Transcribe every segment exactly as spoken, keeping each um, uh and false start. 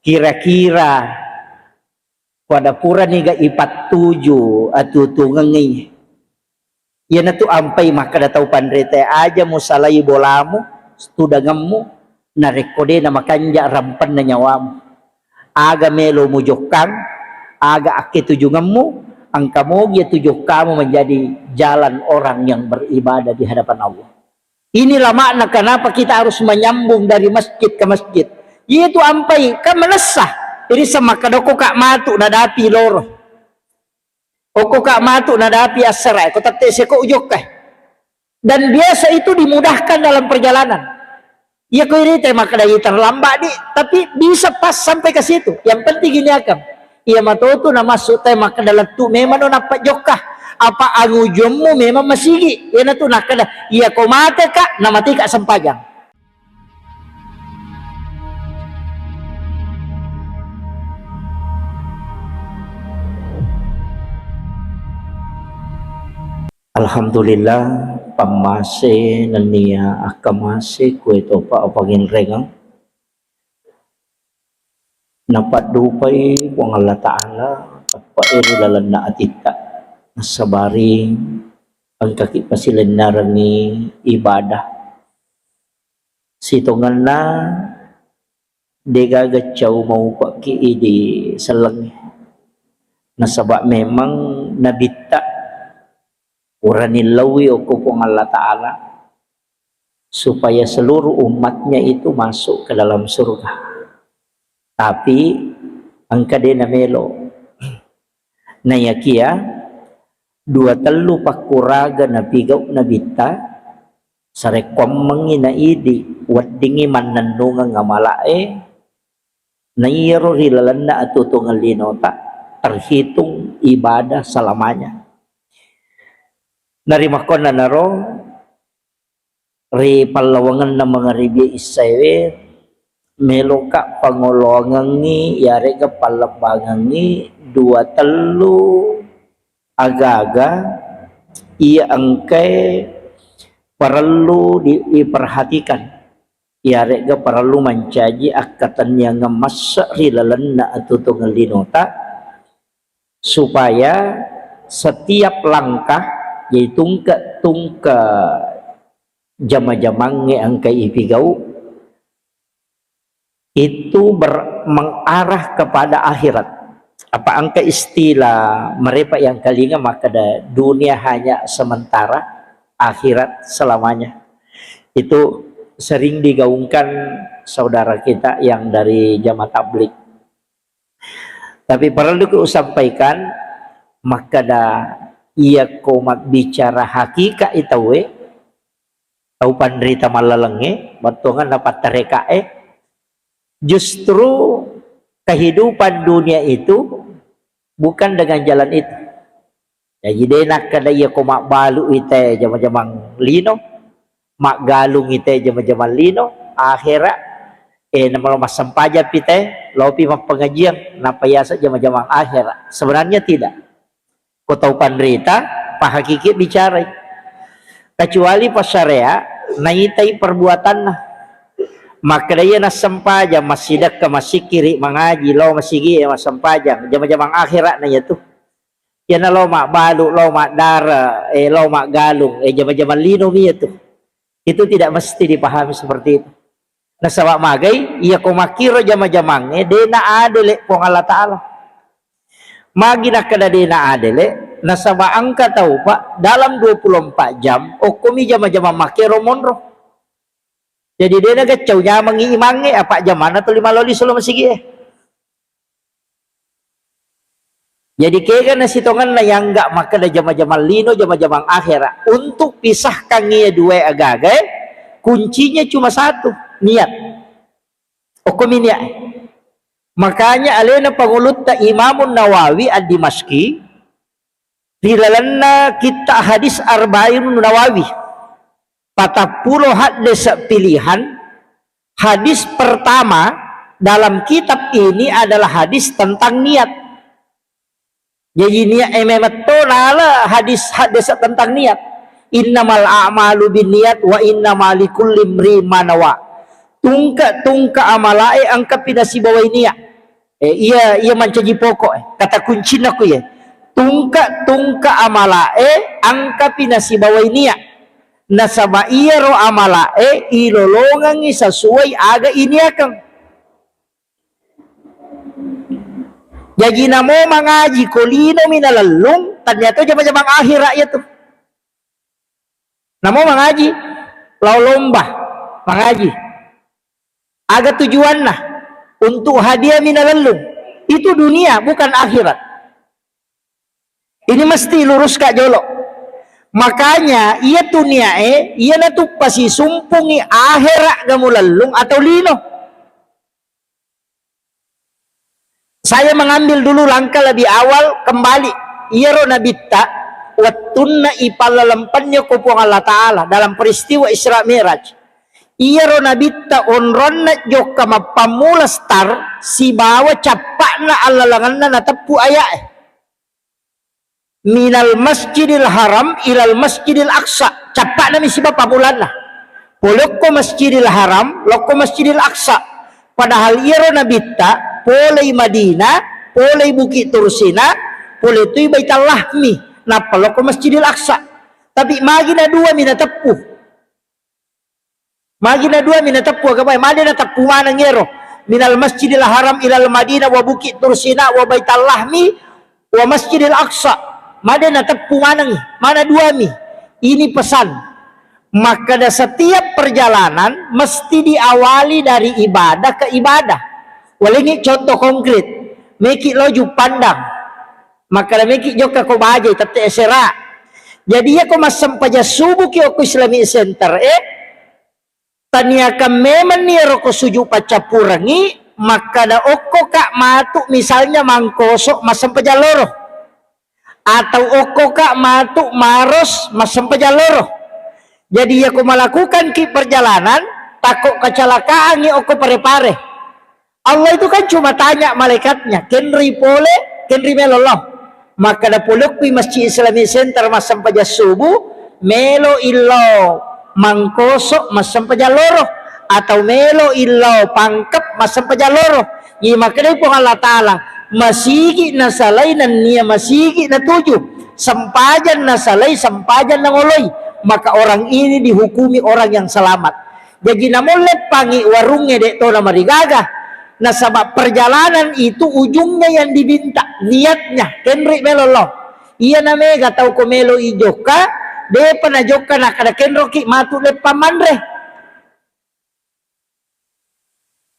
Kira-kira pada puraniga ipattuju atutungengngi. Iyanatu ampai makkeda tau panrita, aja musalai bolamu, tudangemmu, narekko de namakanja rampenna nyawamu. Aga melo mujokkang, aga akketujungemmu, engka mogi tu jokkamu menjadi jalan orang yang beribadah di hadapan Allah. Inilah makna kenapa kita harus menyambung dari masjid ke masjid. Itu ampai kan melessa. Jadi semakkeda okko ka matu nadapi loro. Okko ka matu nadapi assara, ko tette seko ujokka. Dan biasa itu dimudahkan dalam perjalanan. Iya ko irita makkeda terlambat di, tapi bisa pas sampai ke situ. Yang penting gini akang. Iya matotu na masuk te makkeda lettu memang no nappa jokka. Apa angujummu memang masigi. Iyanatu nakkeda, iya ko mate ka, na mati ka sempajang. Alhamdulillah, pammase nennia akkamase kue topa apanginrengeng. Napaddupai Puang Allah Ta'ala, teppe'e ri lalenna atitta, nassabari engkaki pasilennarengngi ibadah. Sitongenna degaga cau maupekki idi sellengnge. Nasaba memang nabitta urani laui okko Puang Allah Ta'ala supaya seluruh umatnya itu masuk ke dalam surga. Tapi engka de namelo. Nayakia dua tellu pakkuraga napigau nabitta, sarekkuammengngi na idi weddingngi mannennungeng amalae, naiyaro ri lalenna atuo-tuongeng linota terhitung ibadah selamanya. Narimakkuannanaro ri pallawangenna mangaribi issaewe, meloka pangoloangengngi yarega pallebbangengngi dua tellu aga-aga iya engkae parellu di-, diperhatikan, yarega parellu mancaji akkatenniangeng masse ri lalenna atuo-tuongeng linota, supaya setiap langkah, jadi tungke-tungke jama-jamangnge engka ipigau, itu ber-, mengarah kepada akhirat. Apa engka istilah merepa yang kalinga makkeda dunia hanya sementara, akhirat selamanya. Itu sering digaungkan saudara kita yang dari jamaah tablik. Tapi parelluki usampaikan, makkeda iyako mabbicara hakikat i tauwe, tau panrita mallalengnge, battuanganna pattarekae, justru kehidupan dunia itu bukan dengan jalan itu. Jaji de nakkeda iyako mabbalu ite jama-jamang lino, maggalung ite jama-jamang lino, akhera, eh, namalo massempajang pite, lopi mappengajian, nappa yaseng jama-jamang akhera. Sebenarnya tidak. Ko tau panrita, pahakiki bicarai. Kecuali passarea, naitai perbuatanna. Makkeda iya nassempajang, massidekka, massikkiri, mangaji, lao masigi, eh, massempajang, jama-jamang akhera na iyatu. Iyana lao mabbalu, lao maddara, eh, lao maggalung, eh, jama-jamang linomi iyatu. Itu tidak mesti dipahami seperti itu. Nasaba magai, iyako makkiro jama-jamangnge, de na adele Puang Allah Ta'ala. Magi nakkeda de na adele, nasaba engka tau, Pak, dalam dua puluh empat jam, okkomi jama-jamang makkiro monro. Jadi de na gaccau nyamangi imangnge, apa jamanna tuli maloli solo masigie. Jadi kega nasitongenna yangga makkeda jama-jamang lino, jama-jamang akhera. Untuk pisahkan iya dua agagae, kuncinya cuma satu, niat. Okkomi niat. Makanya alena pangulutta Imamun Nawawi Ad-Dimasyqi, ri lalenna kitta hadis Arba'in Nawawi, patappulo haddese pilihan, hadis pertama dalam kitab ini adalah hadis tentang niat. Jadi niat e memetto nala hadis haddese tentang niat. Innamal a'malu binniyat wa innama likulli imri'in ma nawa. Tungke-tungke amalae engka pinasibawai niat. Eh, iya, iya mancaji pokok, eh. Kata kuncinna ku iya. Tungka-tungka amala e, angkapi nasibawai niat. Nasaba iyaro amala e ilolongengngi sesuai aga iniakeng. Jaji namo mangaji ko linomi nalellung, tania to jama-jamang akhirat iya tu. Namo mangaji, lao lomba, mangaji. Aga tujuanna? Untuk hadiah mi nalellung. Itu dunia, bukan akhirat. Ini mesti luruskan jolo. Makanya, iya tu niae, iya natu pasisumpungi akhirat ga mulellung atau lino. Saya mengambil dulu langkah lebih awal kembali. Iyaro nabitta, wettunna ipallalempenni ko Puang Allah Ta'ala dalam peristiwa Isra Mi'raj. Iyaro nabitta onronna jokka mappammula star sibawa cappa'na allalengenna nateppu aya'e. Minal Masjidil Haram ilal Masjidil Aqsa. Cappa'nami siba pammulanna. Pole okko Masjidil Haram, lokko Masjidil Aqsa. Padahal iyaro nabitta, polei Madinah, polei Bukit Tursina, pole tui Baitul Lahmi, nappa lokko Masjidil Aqsa. Tapi magi na dua mi nateppu. Magi na dua mi nateppu, aga bae, made nateppu maneng ero. Minal Masjidil Haram ilal Madinah wa Bukit Tursina wa Baitul Lahmi wa Masjidil Aqsa. Made nateppu maneng, mana dua mi. Ini pesan. Makkada setiap perjalanan mesti diawali dari ibadah ke ibadah. Walengi contoh konkret. Meki lo Juppandang. Makkada meki jokka ko bajai, tette esera. Jadi iya ko massempajang subuh ki okko Islamic Center, eh, taniakan memang ni ero ko suju paccappurengi, makkada okko ka matu misalnya Mangkoso massempajang loro. Atau okko ka matu Maros massempajang loro. Jadi iya ko melakukan ki perjalanan, takko kecelakaan ni okko Pare-Pare. Allah itu kan cuma tanya malaikatnya, "Kenri pole, kenri melo lo?" Makkada pole okki Masjid Islamic Center massempajang subuh, melo illo Mangkoso massempajang loro, atau melo illo Pangkep massempajang loro. Iya makkada Puang Allah Ta'ala, masigi nasalai nennia masigi natuju, sempajang nasalai sempajang nangoloi, maka orang ini dihukumi orang yang selamat. Jaji namo leppangi warungnge de' to namarigaga. Nasaba perjalanan itu ujungnya yang diminta, niatnya, kenri melo lo. Iya na mega tau ko melo i jokka, depa na jokka nakkada kenroki matu leppang manre.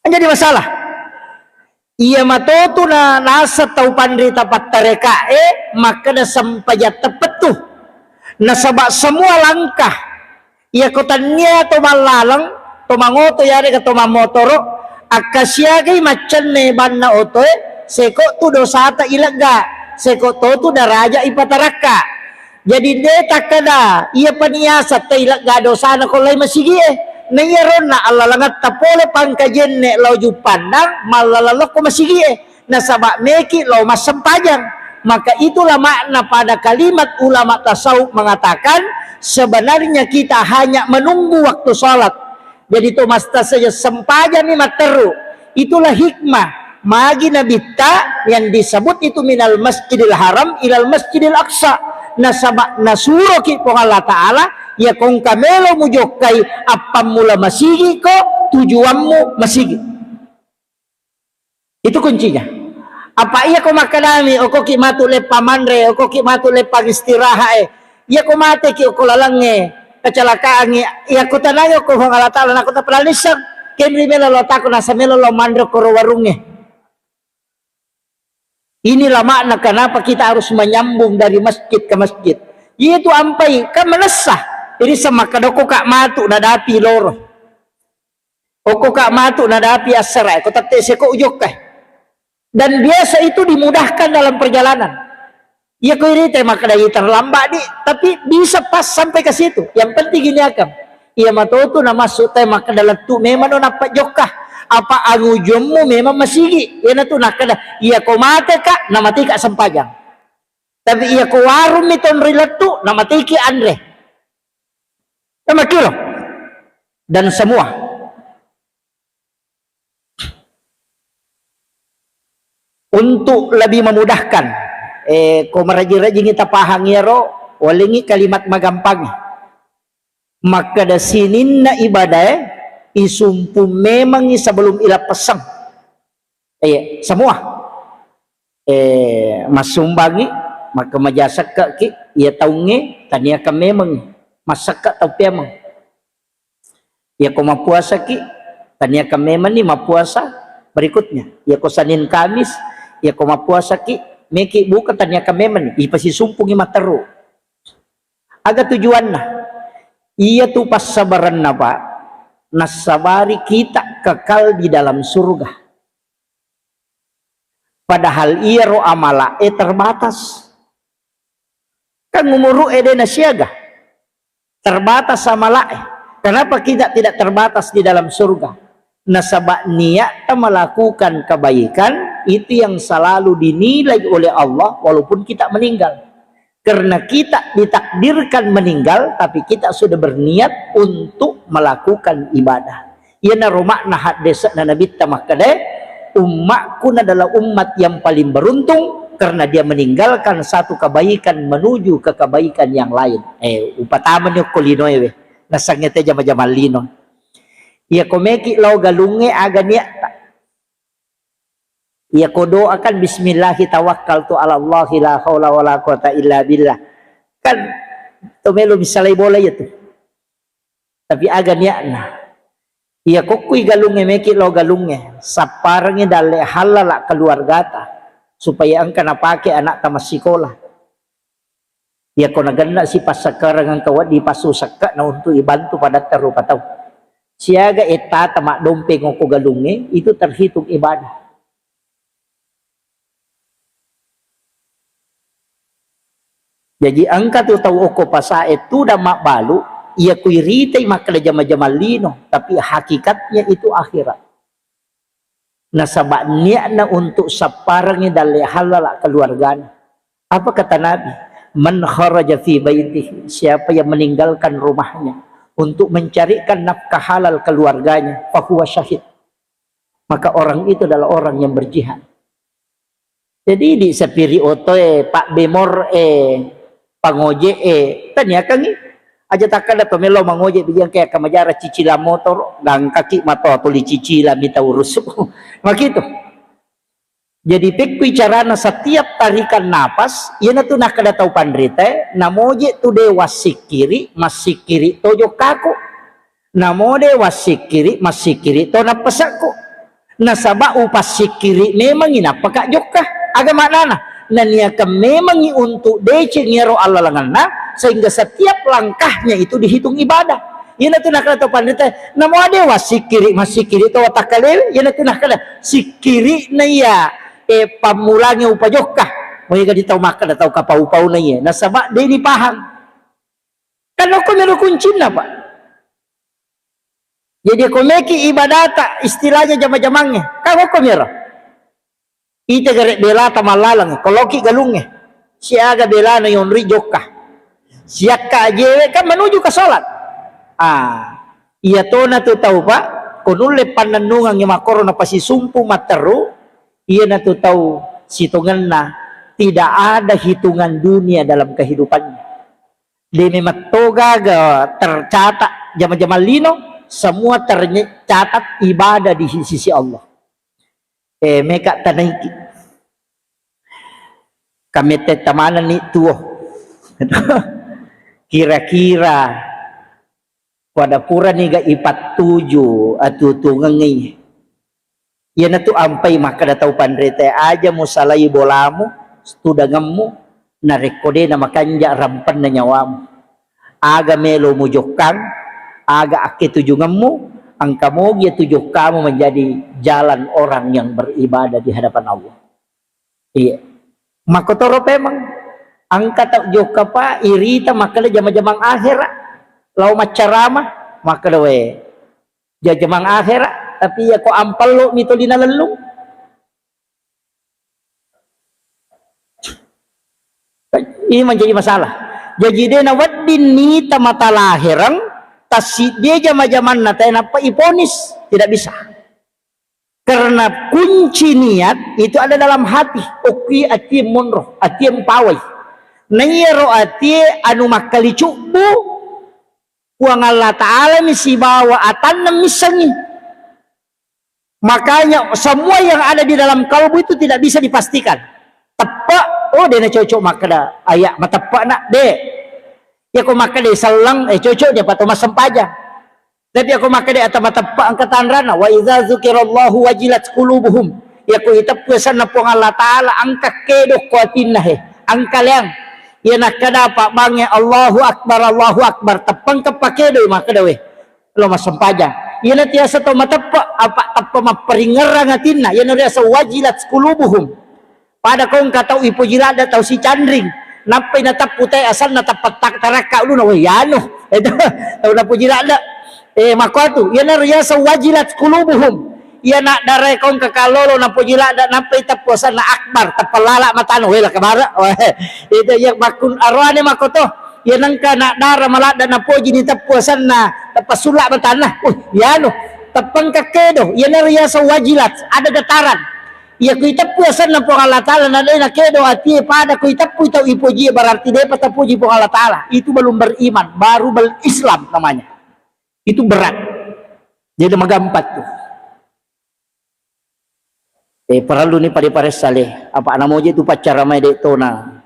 Kan jadi masalah. Iya matotu na naseng tau panrita pattarekae makkada sempajang teppettu. Nasaba semua langkah, iya ko tannia to mallaleng, to mangoto yarega to mammotoro, akkasiagai maccenne banna otoe, seko tu dosata ilegga, seko to tu daraja ipatarakka. Jadi de takkada iya paniasa tei legga dosana ko lai masigie. Na iya ronna allalengetta pole pangkajenne lao Juppandang mallaleng lokko masigie. Nasaba meki lao massempajang. Maka itulah makna pada kalimat ulama tasawuf mengatakan, sebenarnya kita hanya menunggu waktu sholat. Jadi to masta saja sempajang mi matteru. Itulah hikmah. Magi nabitta yang disebut itu minal Masjidil Haram ilal Masjidil Aqsa. Nasaba nasuroki Puang Allah Ta'ala, ya kongka melo mujokkai appammula masigi ko tujuanmu masigi. Itu kuncinya. Apa iya ko makkedami, okoki matu leppa manre, okoki matu leppa istirahat e. Iya ko mate ki ko lalengnge, kecelakaangnge, iya ko tanai ko Puang Allah Ta'ala nako tapalalisseng, kenri melo lo tako nasa melo lo manre koro warungnge. Inilah makna kenapa kita harus menyambung dari masjid ke masjid. Itu ampai, kan menessa. Jadi semakkedoko ka matu nadapi loro. Okko ka matu nadapi assara, ko tette seko ujokka. Dan biasa itu dimudahkan dalam perjalanan. Iya ko irita makkeda terlambat di, tapi bisa pas sampai ke situ. Yang penting gini akan. Iya matotu na masuk te makkeda lettu memang no nappa jokka. Apa angujummu memang masigi. Iya natu nakkeda, iya ko mate ka, na mati ka sempajang. Tapi iya ko warung mi tonri lettu, na matiki anre. Sama kilo. Dan semua. Untuk lebih memudahkan, eh, ko maraji-rajingi tapahang iyaro, walengngi kalimat magampangnge. Makkeda sininna ibadae isumpu memangngi sebelum ilappessang. Eh, semua. Eh, massumbangngi, makkamaja sekke'ki, iya taungnge taniakan memangngi. Massekke tau peameng. Iyako mappuasaki, taniakan memanni mappuasa berikutnya. Iyako Senin Kamis, iyako mappuasaki, meki buka, taniakan memanni, ipasisumpungi matteru. Aga tujuanna? Iyatu passabarenna, Pak, nassabari kita kekal di dalam surga. Padahal iyaro amala'e terbatas. Kan umuru'e de nasiaga. Terbatas amala'e. Kenapa kita tidak terbatas di dalam surga? Nasaba niatta melakukan kebaikan itu yang selalu dinilai oleh Allah walaupun kita meninggal. Karena kita ditakdirkan meninggal, tapi kita sudah berniat untuk melakukan ibadah. Iyanaro makna haddese'na Nabitta makkeda, "Ummakku adalah umat yang paling beruntung karena dia meninggalkan satu kebaikan menuju ke kebaikan yang lain." Eh, upatamani okko linoe we. Nasangnge te jama-jamang lino. Iyako meki lao galungnge aga niatta. Iyako doa kan, "Bismillahi tawakkaltu ala Allahi la haula wala quwata illa billah." Kan to melo misalai bola iyatu. Tapi aga niatna. Iyako kui galungnge meki lao galungnge, sapparengngi dalle hallala keluargata supaya engka napake anakta massikola. Iyako nagenna si passakkareng engka wedding passu sekke'na untuk ibantu padatta rupa tau. Siaga ettata maddompeng okko galungnge, itu terhitung ibadah. Jaji engka tu tau okko pasae tudang mabbalu, iya kuiritai makkeda jama-jamang lino, tapi hakikatnya itu akhirat. Nasaba niatna untuk sapparengngi dalle hallala keluargana. Apa kata Nabi? "Man kharaja fi baitihi," siapa yang meninggalkan rumahnya untuk mencarikan nafkah halal keluarganya, fahuwa syahid. Maka orang itu adalah orang yang berjihad. Jadi di sapiri otoe, Pak Bemor e, pangoje e, taniakangi. Aja takkada to melo mangoje bijang kayak kamajara cicilan motor, gangkaki mato tuli cicilan mita urusu. Makitu. Jadi pekkui carana setiap tarikan napas, iyanatu nakkeda tau panrita, namoje tu de wassikkiri, massikkiri to jokkaku. Namo de wassikkiri, massikkiri to nappasekku. Nasaba upassikkiri memangngi nappaka jokka. Aga maknana? Naniakan memangngi untuk deceng iyaro allalengenna, sehingga setiap langkahnya itu dihitung ibadah. Iyanatu nakkeda to panrita, namo de wassikkiri, massikkiri to watakkalewe, iyanatu nakkeda sikkiri na iya, eh, pammulangi upajokka. Maega di tau makkeda tau kapau-pau na iya. Nasaba de ni pahang. Kan okko mero kuncinna, Pak. Jadi ko meki ibadata istilahnya jama-jamangnge, kan okko mero. Ita gare belata mallaleng, ko loki galungnge. Siaga belana yonri jokka. Siakka ajewe kan menuju ke salat. Ah, iya tona tu tau, Pak, ko nulle pannennungang makkoro napasisumpu matteru, iyana tu tau sitongenna tidak ada hitungan dunia dalam kehidupannya. De memang togaga tercatat jama-jamang lino, semua tercatat ibadah di sisi Allah. Eh, meka tanaiki. Kamette tamanenni tuo. Kira-kira pada puraniga ipattuju atutungengngi. Iyanatu ampai makkeda tau panrita, aja musalai bolamu, tudangemmu, narekko de namakanja rampenna nyawamu. Aga melo mujokkang, aga akketujungemmu, engka mogi tu jokkamu menjadi jalan orang yang beribadah di hadapan Allah. Iya. Makkotoro pemeng. Engka tau jokka, Pak, irita makkeda jama-jamang akhera. Lao maccarama, makkeda we. Jajamang akhera, tapi iya ko ampello mi toli nalellung. Ini menjadi masalah. Jadi de nawedding nita mata lahereng, tassiddia jama-jamanna tae nappa iponis, tidak bisa. Karena kunci niat itu ada dalam hati. Okki atie monro, atie mpawai. Naiyaro atie anu makkalicubbu, Puang Allah Ta'ala mi sibawa atanna missengi. Makanya semua yang ada di dalam kalbu itu tidak bisa dipastikan. Teppe, oh, de nacocok makkeda aya mateppe nak, de. Yako makkeda selleng, eh, cocok dia pato massempajang. Tapi ako makkeda ata mateppe engka tanrana, wa idza dzukirallahu wajilat qulubuhum. Yako iteppu asenna Puang Allah Ta'ala, engka kedo ko atinna he, engka leang. Iya nakkeda pabbangnge, Allahu Akbar, Allahu Akbar, teppengka pakedo makkeda we. Lo massempajang. Iyana tiasa tau mateppe, apa teppe mapparingerrang atinna, iyana riaseng wajilat qulubuhum. Pada ko engka tau ipoji ladde tau sicanring, nappai nateppu te asenna teppa tak tarakka uluna, weh, yanu. Itu tau napoji ladde. Eh, makkuatu, iyana riaseng wajilat qulubuhum. Iya naddarae ko engka kallolo napoji ladde nappai teppu asenna akbar, teppa lala matana, weh, la kabara. Weh, itu iya makkun aroane makkoto. Iya nengka naddara maladde napoji ni teppu asenna teppa sulla matana. Uh, yanu. Teppengka kedo, iyana riaseng wajilat, ada getaran. Iya ku iteppu asenna Puang Allah Ta'ala na de nakedo atie pada ku iteppu tau ipoji, berarti depa tapoji Puang Allah Ta'ala. Itu belum beriman, baru bel-Islam namanya. Itu berat. Jadi magampat tuh. Eh, parellu ni pada paressa le. Apa namoje tu paccara mai de tona.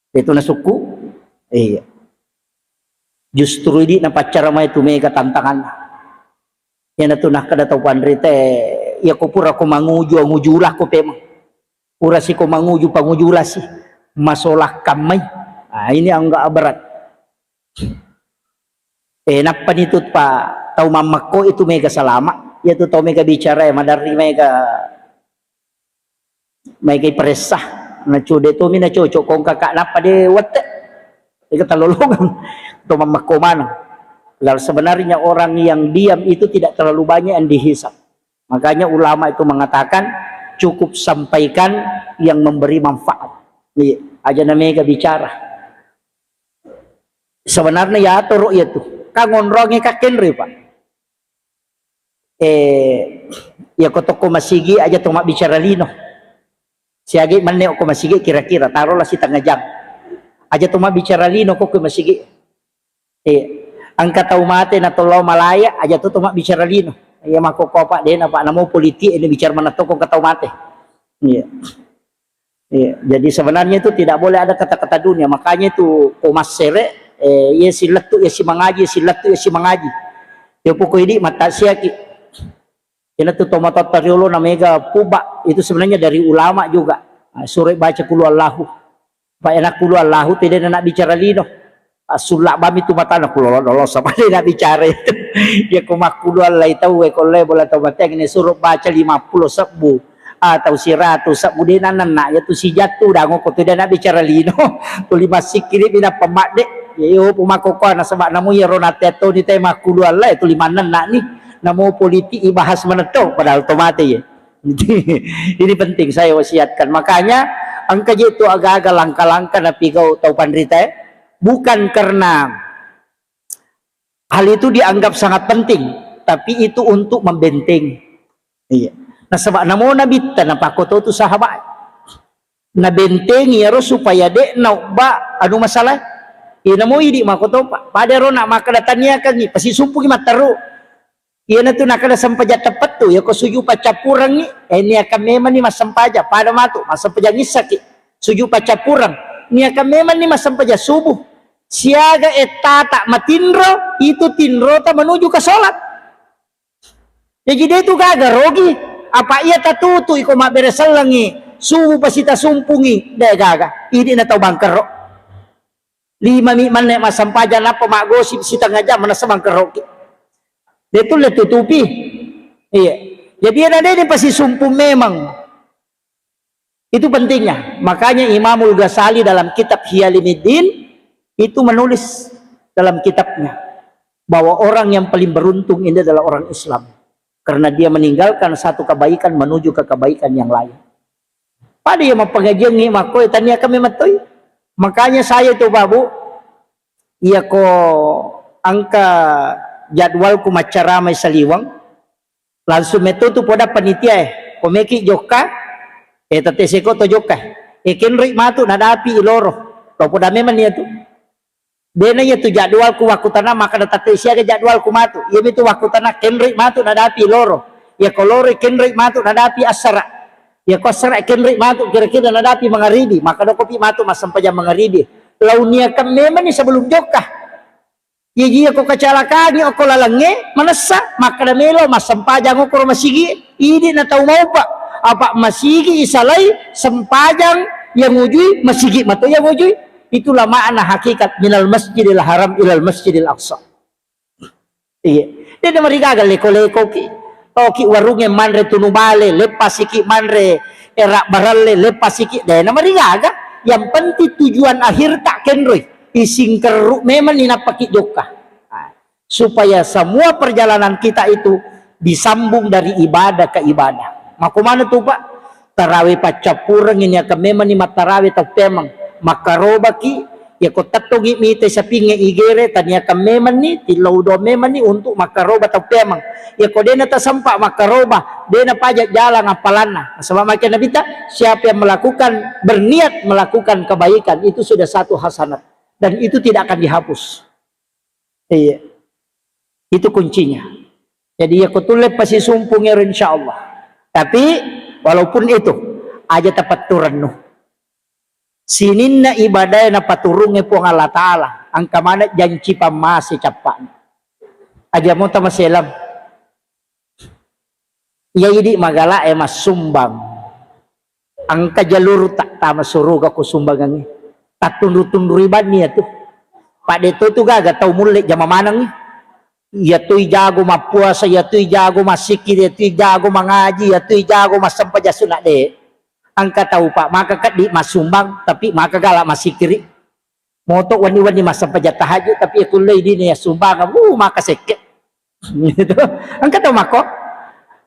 De tona sukku. Iya. Justru idi na paccara mai tu mega tantangan. Iyanatu nakkeda tau panrita, iya ko pura ko manguju, anguju ulah ko pemeng. Pura si ko manguju, panguju ulah si. Masolah kammai. Ah, ini anggak berat. Eh, nappa ni tu pa tau mammekko itu mega salama. Iya tu tau mega bicara, eh, maderri mega Maega iparessa, nacu-, de tomi nacocok kong kakak nappa de wette. Ega talolongang to mammekko maneng. Lalu sebenarnya orang yang diam itu tidak terlalu banyak yang dihisab. Makanya ulama itu mengatakan cukup sampaikan yang memberi manfaat. Iya, aja na mega bicara. Sebenarnya ya atoro iya tu. Kan onrongi kakkenre, Pak. Eh, iya ko tokko masigi aja to mabbicara lino. Siaga menne ko masigi kira-kira taruhlah setengah jam. Aja to mabbicara lino ko ko masigi. Eh, engka tau mate na tolao malaya aja to to mabbicara lino. Iya mako ko Pak dena Pak namo politik ini bicara mana toko engka tau mate. Iya. Iya, jadi sebenarnya itu tidak boleh ada kata-kata dunia. Makanya itu ko massere, eh, iya silettu, iya si mangaji, iya silettu, iya si mangaji. Ya pokok ini mata siaki. Ina tu tomatotta riolo na mega puba, itu sebenarnya dari ulama juga. Ah, sure baca kulu Allahu. Pak enak kulu Allahu tidak nak bicara lino. Assulla bami tu matana kulo lolo sama de na bicara itu. Ya ko makkulu allai tau e ko le bola tau mateng ni suruh baca lima puluh sebbu atau siratu sebbu de na nenna ya tu sijattu dango ko tu de na bicara lino. Tuli massikkiri bina pemadde. Ya yo pumako ko na sebab namu ya rona teto ni te makkulu allai tuli manenna ni. Namo politik ibahas menetto padahal to mate ya. Ini penting saya wasiatkan. Makanya engka je tu aga-aga langka-langka napigau tau panrita e. Bukan karena hal itu dianggap sangat penting, tapi itu untuk membentengi. Iya. Nasaba namo nabitta napakkoto tu sahabat. Nabentengi iyaro supaya de naobba anu masalah. Iya namo idi makoto pa-, pada ro na makkeda taniakangi, pasisumpungi matteru. Iyanatu nakkeda sempajang teppettu, yako suju paccappurengngi, eh, niakan memanni massempajang, pada matu, massempajang issaki, suju paccappureng, niakan memanni massempajang subuh, siaga ettata matinro, itu tinrota menuju ke sholat. Jaji de tu gaga rogi, apa iya tatutu iko mabbere sellengi, subuh pasti tasumpungi, de gaga, idi na tau bangkerro. Lima mi manne massempajang nappa maggosip setengah jam manessa bangkerroki. De tulle tutupi. Iya. Jadi ada de pasti sumpung memang. Itu pentingnya. Makanya Imamul Ghazali dalam kitab Hiyalimiddin itu menulis dalam kitabnya bahwa orang yang paling beruntung ini adalah orang Islam. Karena dia meninggalkan satu kebaikan menuju ke kebaikan yang lain. Pada iya mappangajiangngi makko, tania kami mattoi. Makanya saya itu, Pak, Bu, iya ko engka jadwalku maccaramai saliweng, Langsung metto tu poda panitia e, ko meki jokka, e, tette seko to jokka, e, kenroi matu nadapi iloro. Lo poda memang nia tu. Dena iya tu jadwalku wakkutana, maka na tette siaga jadwalku matu. Iya mitu wakkutana kenroi matu nadapi loro. Iya ko loro kenroi matu nadapi assara. Iya ko assara kenroi matu kira-kira nadapi mangaribi, maka dokopi matu massempajang mangaribi. Lau niakan memang ni sebelum jokka. Iya jia ko kecelakaan okko lalengnge manessa, makkada melo massempajang okko ro masigi, idi na tau maupa. Apa masigi isalai sempajang yang ujui, masigi mato yang ujui. Itulah makna hakikat minal masjidil haram ilal masjidil aqsa. Iya. Dena marigaga leko-leko ki. Toki warungnge manre tunu bale, leppasiki manre era baralle, leppasiki. Dena marigaga. Yang penting tujuan akhir tak kenroi. Ising kerru memang ni nappaki jokka. Nah, supaya semua perjalanan kita itu disambung dari ibadah ke ibadah. Mako mana tu, Pak? Tarawe paccappureng ini akan memang ni mattarawe tau pemeng. Makkarobaki, ya ko tettongi mite sapinge igere, tania akan memang ni, tillau do memang ni untuk makkaroba tau pemeng. Ya ko dena tasempa makkaroba, dena pajak jalan apalanna. Sebab makin Nabi ta, siapa yang melakukan, berniat melakukan kebaikan, itu sudah satu hasanat. Dan itu tidak akan dihapus. Iya. Itu kuncinya. Jadi, ya, ko tulle pasisumpung ero, insya Allah. Tapi, walaupun itu, aja tapatturennu. Sininna ibadah napaturungnge Puang Allah Ta'ala. Angka mana janci pammase cappa'na. Aja mo tamaselam. Iya idi magala e massumbang. Engka jalur tak tama suruga ko sumbangangngi. Tattunru-tunrui banni ya tu. Pak de to tu gaga tau mulle jama manengngi. Iya tu ijago mappuasa, iya tu ijago masikir, iya tu ijago mangaji, iya tu ijago massempajang sunat de. Engka tau Pak maka keddi massumbang tapi maka gala masikiri. Moto wenni-wenni massempajang tahajud, tapi ya kullei dini ya sumbang, uh, maka sekke. Gitu. Engka tau mako.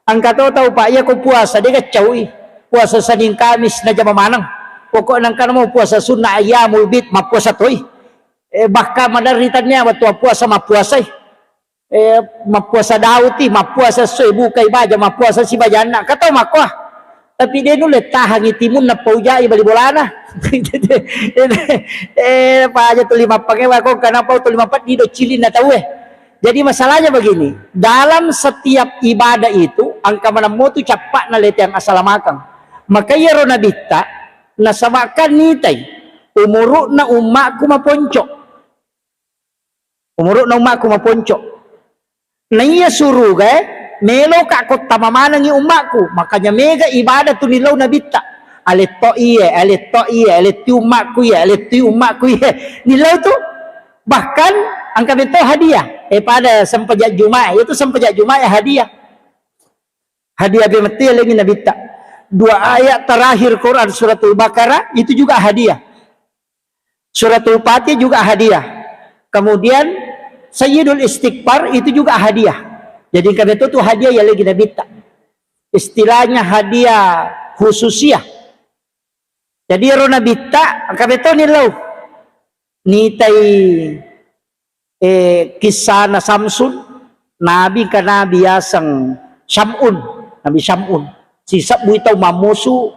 Engka tau tau Pak, iya ko puasa, de gaccaui. Puasa Senin Kamis na jama maneng. Pokok nangka mau puasa sunnah ayyamul bid, mappuasa toi. Eh, bahkan maderri tania waktu puasa mappuasai. Eh, mappuasa Daud i, mappuasa soi bukai baja, mappuasa si bajanna. Katau makkoa. Tapi de nulle tahangi timunna paujai bali bolana. Eh, paja tuli mappangewa ko kenapa tuli mapeddi do cilinna tauwe. Jadi masalahnya begini, dalam setiap ibadah itu engka manemmo tu cappa'na leteang asalamakang. Maka iyaro nabitta nasabakkan nitai umuru'na ummakku maponco. Umuru'na ummakku maponco. Naiya surugae, meloka ko tama manengi ummakku. Makanya mega ibadah tu nilau nabitta. Aletto iye, aletto iye, aletti ummakku iye, aletti ummakku iye. Nilau tu. Bahkan engka beto hadiah. Eh, pada sempajak Jumat, itu sempajak Jumat ya hadiah. Hadiah bemetti lengi nabitta. Dua ayat terakhir Quran Suratul Baqarah itu juga hadiah. Suratul Fatihah juga hadiah. Kemudian Sayyidul Istighfar itu juga hadiah. Jadi engka beto tu hadiah ya lagi nabitta. Istilahnya hadiah khususiah. Jadi ero nabitta engka beto ni lau. Nitai eh, kissana Samsun, nabi engka nabi yaseng Syamun, Nabi Syamun. Sisebbui tau mammusu,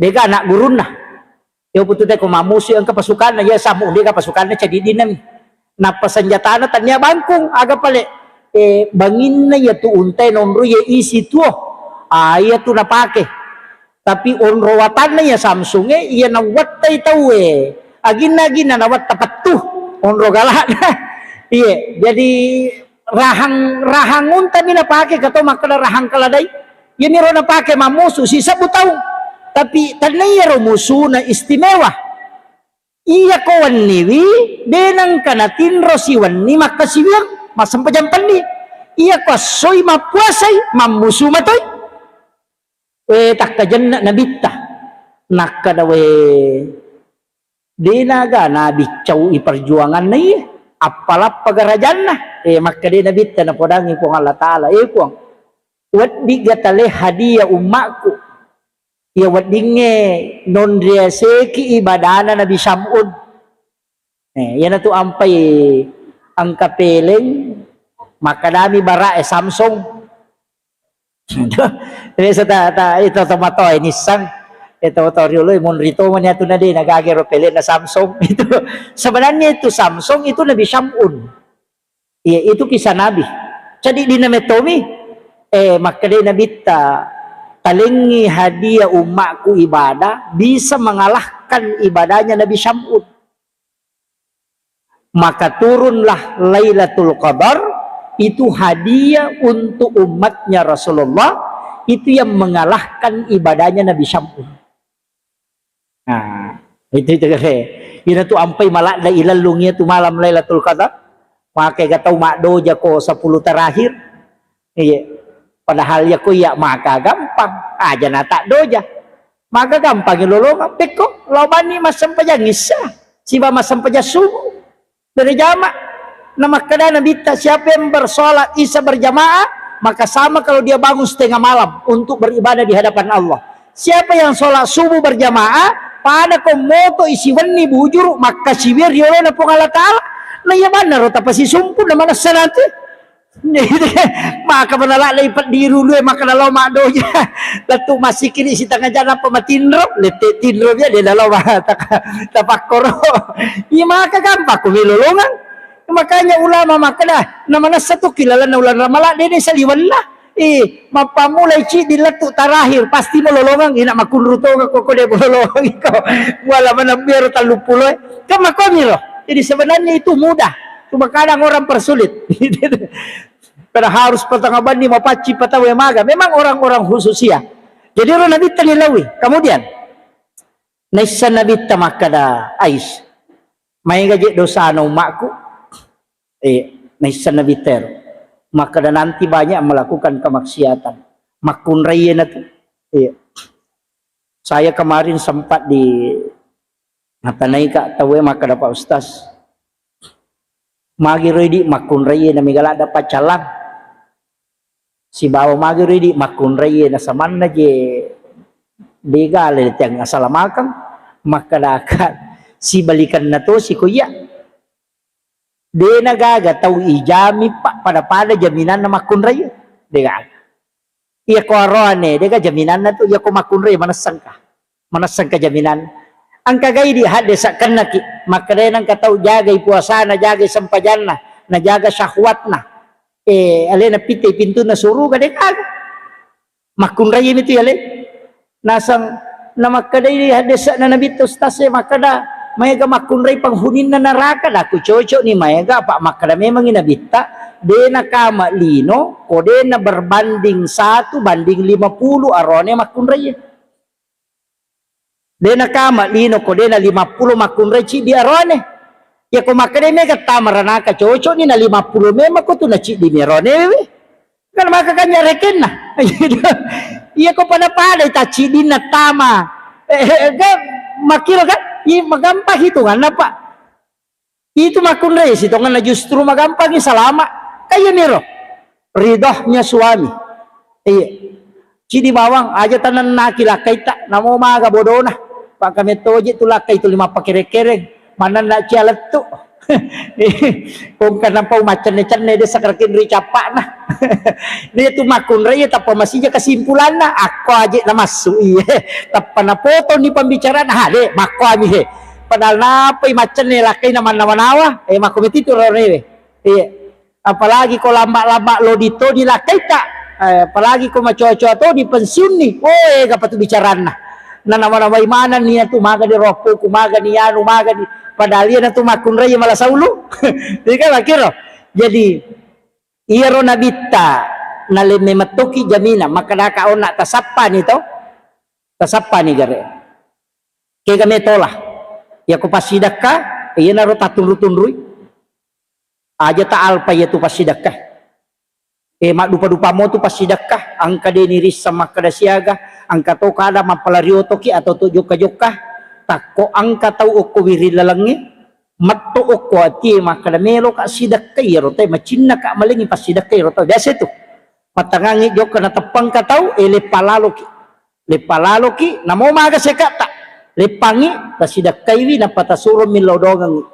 dega anak gurunna. Iya putu te ko mammusu engka pasukanna, iya Syamun dega pasukanna ceddi dinami. Nappa senjatana tania bangkung, aga pale, eh, banginna iya tu untai nonro iya isi tuo. Ah, iya tu napake. Tapi onro watanna iya Samsungnge, iya nawattai tauwe. Aginna-aginna nawatta pettu. Onro galakna. Iya, jadi rahang, rahang untami napake kato makkeda rahang keledai. Iyamiro napake mammusu sisebbu taung. Tapi tennaiaro musuna istimewa. Iya ko wenniwi, de nengka natinro siwenni makkasiwiang, massempajang penni. Iya ko assoi mappuasai, mammusu matoi. We takkajenna nabitta. Nakkada we, denaga nabiccau i perjuanganna iye. Appalappa garajanna. Eh, makkada nabitta napodangi Puang Allah Ta'ala. Eh, Puang, weddiga tale hadiah ummakku. Iya weddingnge nonriaseki ibadana Nabi Sam'un. Eh, iyanatu ampai engka peleng, makkedami bara'e Samsung. Biasa ta, ta, itu tomatoa ini sang, itu to riolo monri to mani atu nade nagage ro pelena Samsung itu. Sebenarnya itu Samsung itu Nabi Syamun. Iya, itu kisah Nabi. Jadi di nametomi, eh, makkeda Nabitta, talengi hadiah umatku ibadah bisa mengalahkan ibadahnya Nabi Syamun. Maka turunlah Lailatul Qadar, itu hadiah untuk umatnya Rasulullah, itu yang mengalahkan ibadahnya Nabi Syamun. Nah, itu, itu kare. Ina tu ampai maladda ilellung iya tu malam Lailatul Qadar. Maka ga tau maddoja ko sepuluh terakhir. Iya. Padahal ya ko iya maka gampang. Aja na tak doja. Maka gampang lolongang. Pekko, lao bani massempajang isya. Siba massempajang subuh. Berjamaah. Nah, makkeda Nabitta, siapa yang bersolat isya berjamaah, maka sama kalau dia bangun setengah malam untuk beribadah di hadapan Allah. Siapa yang sholat subuh berjamaah, pada ko moto isi wenni bujuru, makkasiwia riolona Puang Allah Ta'ala. Nah, iya banna ro tapasisumpu na manessa nanti. Maka mana lalai peddi rulu, eh, maka nalo maddoja. Lettu masikiri sitengah jana apa matinro, lette tinro dia, dia nalo ma-, tak-, tapakkoro. Iya, maka gampang ko milolongang. Makanya ulama makkeda, na manessa tu kilalanna ulana Ramalang, dede saliwenna. Eh, mappammulai ciddi lettu terakhir, pasti mo lolongang, ina makunru tonga ko, ko de mo lolongang ko. Wala manabbiaro talluppulo, eh. Kan makomiro. Jadi sebenarnya itu mudah. Cuma kadang orang persulit. Karena harus patanga banni mapacci patau maga. Memang orang-orang khusus ya. Jadi ro Nabitta ni lawi. Kemudian, naissa Nabitta makkeda, Ais, maega je dosana umakku? Eh, naissa Nabitta ero. Makkeda nanti banyak melakukan kemaksiatan. Makkunrai na tu. Iya. Saya kemarin sempat di, natanai ka tauwe makkeda, Pak Ustaz, magi ro idi makkunrai na mega ladda paccalang. Sibawa magi ro idi makkunrai na samanna je dega le tiang asalamakeng, makkeda ka sibalikanna to si ko iya. Dena gaga tau ijami pa-, pada-pada jaminanna makkunrai. Dega. Iya ko aroane, dega jaminanna tu, iya ko makkunrai manessangka. Manessangka jaminan. Engka gai di hadde sakkennaki, makkeda nengka tau jagai puasana, jagai sempajanna, najaga syahwatna. Eh, alena pitai pintunna suruga, dega. Makkunrai mi tu yale. Nasang namakkedai haddese'na Nabitta Ustaz e, makkeda, maega makkunrai penghuni'na neraka, daku cocok ni maega, apa makkeda memangi Nabitta, dena kama lino, ko dena berbanding satu banding lima puluh arone makkunrai. Dena kama lino, ko dena lima puluh makkunrai ciddi arone. Ya ko makkeda mega tama ranaka cocok ni na lima puluh memang ko tu na ciddi mi arone we. Kan maka kan nyarekenna. Iya ko pada-pada ta ciddinna tama. Eh, eh, kan makkiro kan? Iya, magampang hitunganna, Pak. Itu makkunrai sitongenna justru magampangi salama. Kaya miro. Ridhonya suami. Iya. Cidi bawang aja tanennaki lakkaitta, namo maga bodona. Pak kami toje tu lakkai tu lima pakere-kereng. Manenna cia lettu. Kongka napau maccenne-cenne de sakaraki ri cappa'na. Dia tu makkunrai tappa masija kesimpulanna, akko aje namassu iye. Tappa napotong ni pembicaraan, ha de makko ami he. Padahal napai maccenne lakkai na mannawa-nawa, eh makko metitu rorewe. Iya. Apalagi ko lamba-lamba lodi to di lakkaita. Eh, apalagi ko macoa-coa to di pensiun ni. Oh, eh, gapa tu bicaranna. Na nama-namai maneng ni tu maga ni roppoku, maga ni anu, maga ni. Padahal iya na tu makkunrai mala saulu. Jadi kan akhir. Jadi iyaro Nabitta nalemme mettoki jamina, maka daka onna tasappa ni to. Tasappa ni gare. Kega metola. Iya ko passidakka, iyanaro tatunru-tunrui. Aja ta alpa iya tu passidakka. Eh, maddupa-dupa mo tu passidakka, engka de ni risseng makkeda siaga, engka to kada mappalari otoki atau to jokka-jokka, takko engka tau okko wiring lalengnge, metto okko atie makkeda melo ka sidakka iyaro tau, macinna ka malengi passidakka iyaro tau. Biasa tu. Mattangangi jokka nateppangka tau, eh, leppa laloki. Leppa laloki, namo maga sekatta. Leppangi, tasidakkaiwi, nappa tasuro millau dongengi.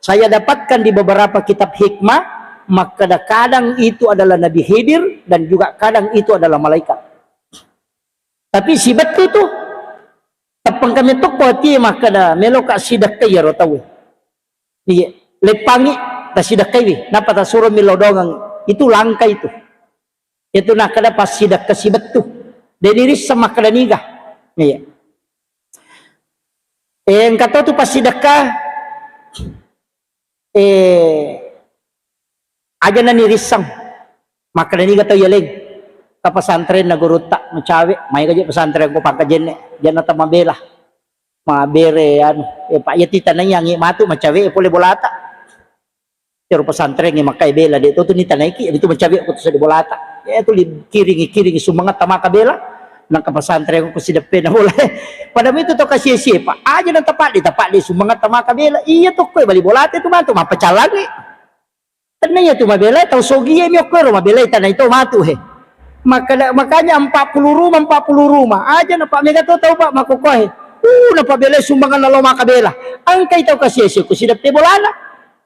Saya dapatkan di beberapa kitab hikmah, Makkeda kadang itu adalah Nabi Khidir dan juga kadang itu adalah malaikat. Tapi sibettu tu, teppengka metokko atie makkeda, meloka sidekkai iyaro tauwe. Iya, leppangi, tasidekkaiwi, nappa tasuro millau doangeng. Itu langka itu. Itu nakkeda passidekka sibettu. De' nirisseng makkeda niga. Iya. Eh, engka to tu passidekka, eh, aja' na nirisseng. Makkeda niga tau yaleng. Ka pesantrenna gurutta, macawe', maega je' pesantren ko pangkajenne, janna tamabela. Mabere anu, eh, Pak, iya titanaiangngi matu macawe' pole bolata. Ero pesantren e makkai bela, de' to tu nitanaiki, itu macawe' ko tu seddi bolata. Eh, tu li-, kiringi, kiringi sumangetta maka bela. Nangka pesantren ko sideppena bola. Padahal itu to kasie-sie, Pak. Aja' na tapadde, tapadde sumangetta maka bela. Iya to koe bali bolata itu matu, mappacallangi. Tennia tu mabelai tau sogie mi okko ero mabelai tanai to matu he. Makkeda, makanya empat puluh rumah, empat puluh rumah. Aja' na pa' mega to tau, Pak, makkokkoe. Uh, napabelai sumbangan nalo maka bela. Engkai tau kasie-sie ku sideppe bolana.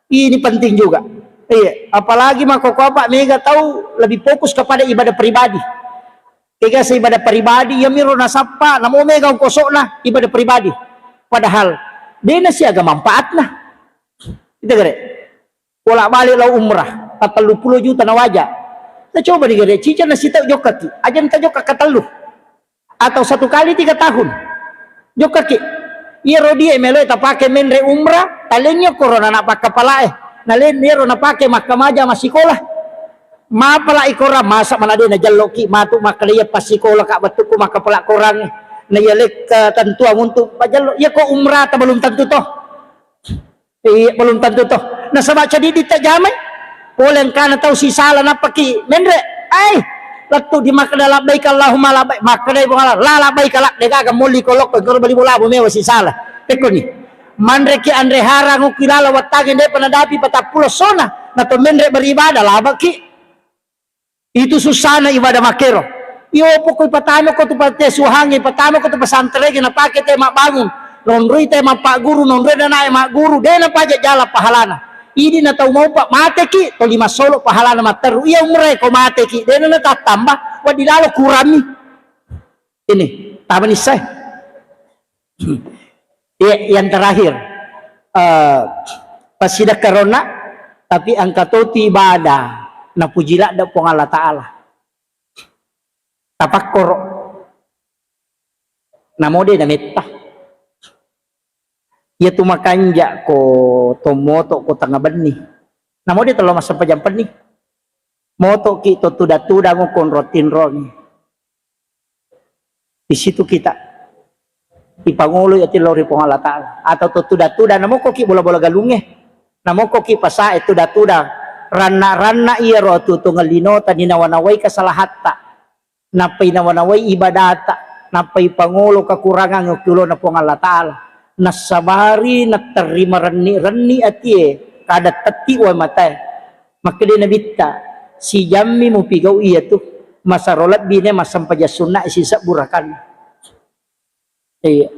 Ini penting juga. Iya, apalagi makkokkoe, Pak, mega tau lebih fokus kepada ibadah pribadi. Kega sa ibadah pribadi, yamiro nasappa, namo mega ongkosokna ibadah pribadi. Padahal, de' nasiaga manfaatna. Kita gere. Bolak-balik lao umrah, pattellu pulo juta nawaja. Kita coba digere, cica nasitau jokkaki, aja' na tajokka katellu. Atau satu kali tiga tahun. Jokkaki. Iyaro die meloe tapake menre' umrah, talengngi korona na pakkapalae. Nalen iyaro napake makkamaja massikola. Mapala' ikorang, masa mana de' najelloki matu makkeda iya passikolaka wettukku makkapala' korangnge. Na iya lekka tentuang untuk pajello. Iya ko umrata belum tentu to. Iya, belum tentu to. Nasaba' cadiddi tajamai. Pole engkana tau sisala nappaki menre'. Ai, lettu di makkeda labbaik Allahumma labbaik. Makkedai Puang Allah, la labbaik la, de' gaga molli ko lokko, engka bali bola mewa sisala. Pekkoni. Manreki anre harang ukki lala wattangnge de'pa nadapi patappulo essona. Na to menre' beribadah, labaki. Itu sussana ibadah makkero. Iyo, pokok ipatama ko tu panti asuhangnge, ipatama ko tu pesantrengnge, napake te mabbangung, nonroi te mappagguru, nonroi nanae magguru, de' napaja jala pahalana. Idi na tau maupa mateki, toli massolo pahalana matteru. Iya umrah ko mateki, de' na natattamba, wedding lalo kurammi. Ini, tamani sae. Iya, yang terakhir, eh, passidekkaronna, tapi engka to tu ibadah napuji ladde' Puang Allah Ta'ala. Tapakkoro. Namo de' nametta. Iya tu makanja' ko tommoto' ko tengnga benni. Namo de' tello massempajang penni. Moto'ki to tudang-tudang ko onrong tinrong. Di situ kita ipangoloi ati lao ri Puang Allah Ta'ala. Atau to tudang-tudang, namokkoki bola-bola galungnge, namokkoki pasae tudang-tudang, ranna-ranna iyaro atuo-tuongeng linota, ninawa-nawai kesalahatta, nappai nawa-nawai ibadata, nappai pangolo kekurangang okki ulona Puang Allah Ta'ala. Nassabari natterri marenni-renni atie, kada tetti wae matae. Makkeda Nabitta, sijammi mupigau iyatu, masero lebbi ne massempajang sunna sisebbu rakanna. Iya.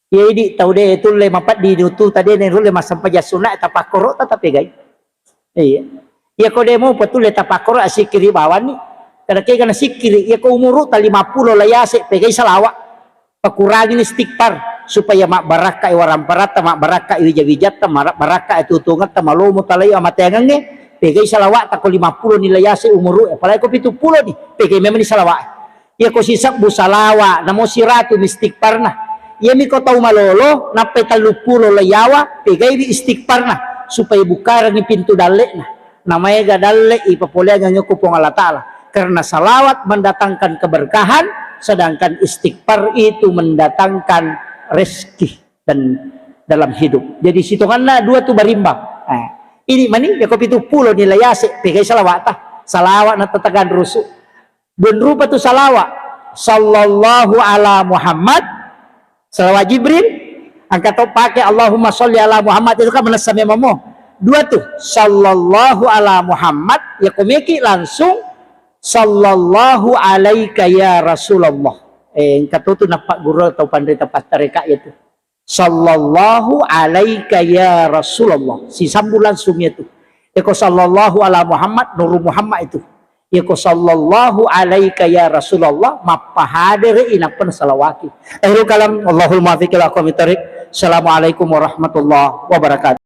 Iya, idi tau de tulle mapeddi utu tade ne rulle massempajang sunna, tapakkoro ta tapegai. Iya. Iya, ko de mopa tulle tapakkoro, assikkiri bawanni. Kada kega nasikkiri, iya ko umuru ta lima pulo la yase, pegai salawa. Pakurangini istighfar supaya mabbarakkai waramparatta, mabbarakkai wija-wijatta, mara-, barakkai tutungetta, malomo talai amateangengnge, pegai salawa'ta ko lima pulo ni la yase umuru, apalagi ko pitu pulo ni, pegai memang ni salawa. Iya ko sisebbu salawa, namo siratu mi istighfarna. Iya mi ko tau malolo, nappai tellu pulo la yawa, pegaiwi istighfarna supaya bukarangi pintu dalle'na. Namaega dalle ipapoleangengnge ko Puang Allah Ta'ala. Karena salawat mendatangkan keberkahan, sedangkan istighfar itu mendatangkan rezeki dan dalam hidup. Jadi sitonganna dua tu berimbang. Eh, ini mani, ya ko pitu pulo ni la yase, pegai salawa'ta. Salawat na tatagan rusu. Dua rupa tu salawa. Sallallahu ala Muhammad, salawa Jibril, engka to pake Allahumma sholli ala Muhammad, itu kan manessa memang mo. Dua tu, sallallahu ala Muhammad, ya ko meki langsung, sallallahu alaika ya Rasulullah. Eh, engka to tu nappa guru atau panrita pastareka itu. Sallallahu alaika ya Rasulullah. Sisambung langsung ya tu. Eko sallallahu ala Muhammad, nuru Muhammad itu. Eko sallallahu alaika ya Rasulullah, mappahadere inappa nasalawati. Akhirul kalam, Allahul muwaffiq ila aqwamit thariq. Assalamualaikum warahmatullahi wabarakatuh.